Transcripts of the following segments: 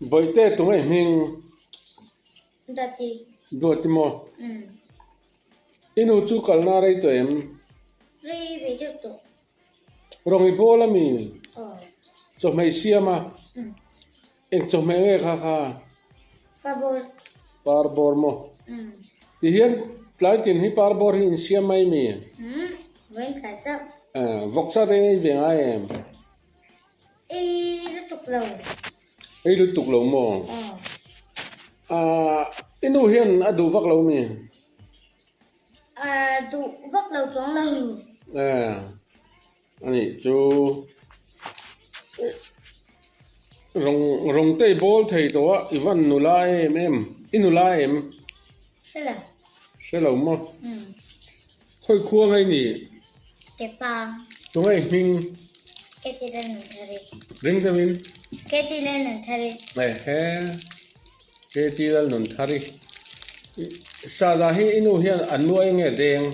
Bawihte tunge i hming? Duati. Duati maw? I nu chu kalna rei tawh em? Rei ve deuh tawh. Rawng i bawl ami? Aw. Chawhmeh i siam a? Eng chawhmeh nge kha kha? Parbawr. Parbawr maw? Tihian tlai tin hi parbawr hi in siam mai mi? Umm, vawiin tlai chauh. Vawksa te ei ve ngai em? Ei lutuk lo. Ei lutuk lo maw? Aw. Aaa, i nu hian a duh vak lo mi? A duh vak lo chuang lo. Aaa, a nih chu rawng rawng te i bawl thei tawh a, i van nula em em, i nula em? Hre lo. Hre lo maw? Umm. Khawi khua ngai ni? Kepang. Tungai hming? Keti Lalnunthari. Ring deuhin? Keti Lalnunthari. Ehe. Keti Lalnunthari. Sada hi i nu hian a nuai nge deng?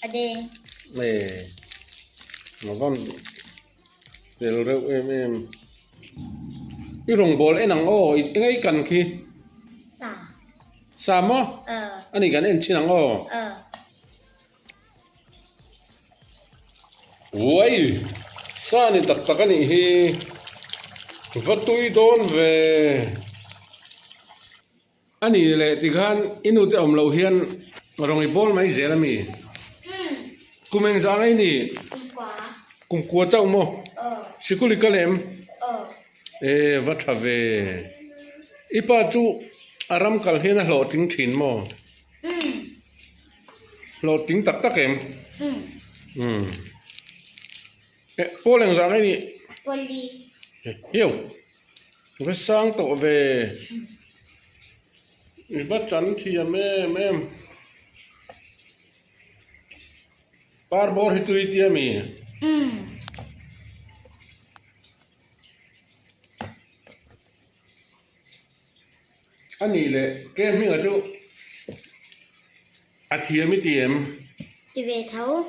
A deng. E. Ngavan tel reuh em em. I rawngbawl en ang aw, i ngei kan khi? Sa. Sa maw? Aw. A ni kan en chin ang aw. Aw. Uai! Sa ni tak tak a nih hi. Va tui dawn ve. A ni leh tikhan i nute awm loh hian rawng i bawl mai zel a mi? Kum engzah nge i nih? Kumkua. Kumkua chauh maw? Aw. Sikul i kal em? Aw. E va tha ve. I pa chu a ram kal hian a hlawhtling thin maw? Umm. Hlawhtling tak tak em? Umm. Umm. E pawl engzah nge i nih? Pawli. Hiau. Va sang tawh ve. I va chan thiam em em. Par bawr hi tui tia mi? Umm. A nih leh ke hmingah chu a thiam i ti em? Ti ve tho.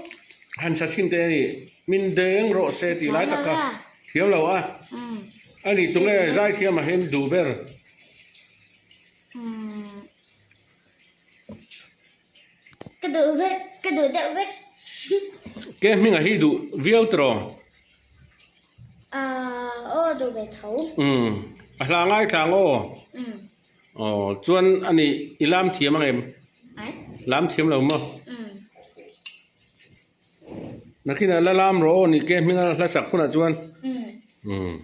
Han sa chhin te a ni. Min deng rawh se tih lai tak kha thiam lo a. A nih tunge zai thiam ah hian duh ber? Ka duh vek, ka duh deuh vek. Ke hmingah hi duh viau tiraw? Aaa aw duh ve tho. Umm a hla ngai thla ang aw. Umm. Aw chuan a nih i lam thiam ang em? Ai. Lam thiam lo maw? Umm. Nakinah la lam rawh aw nih ke hminga hla sak hunah chuan. Umm. Umm.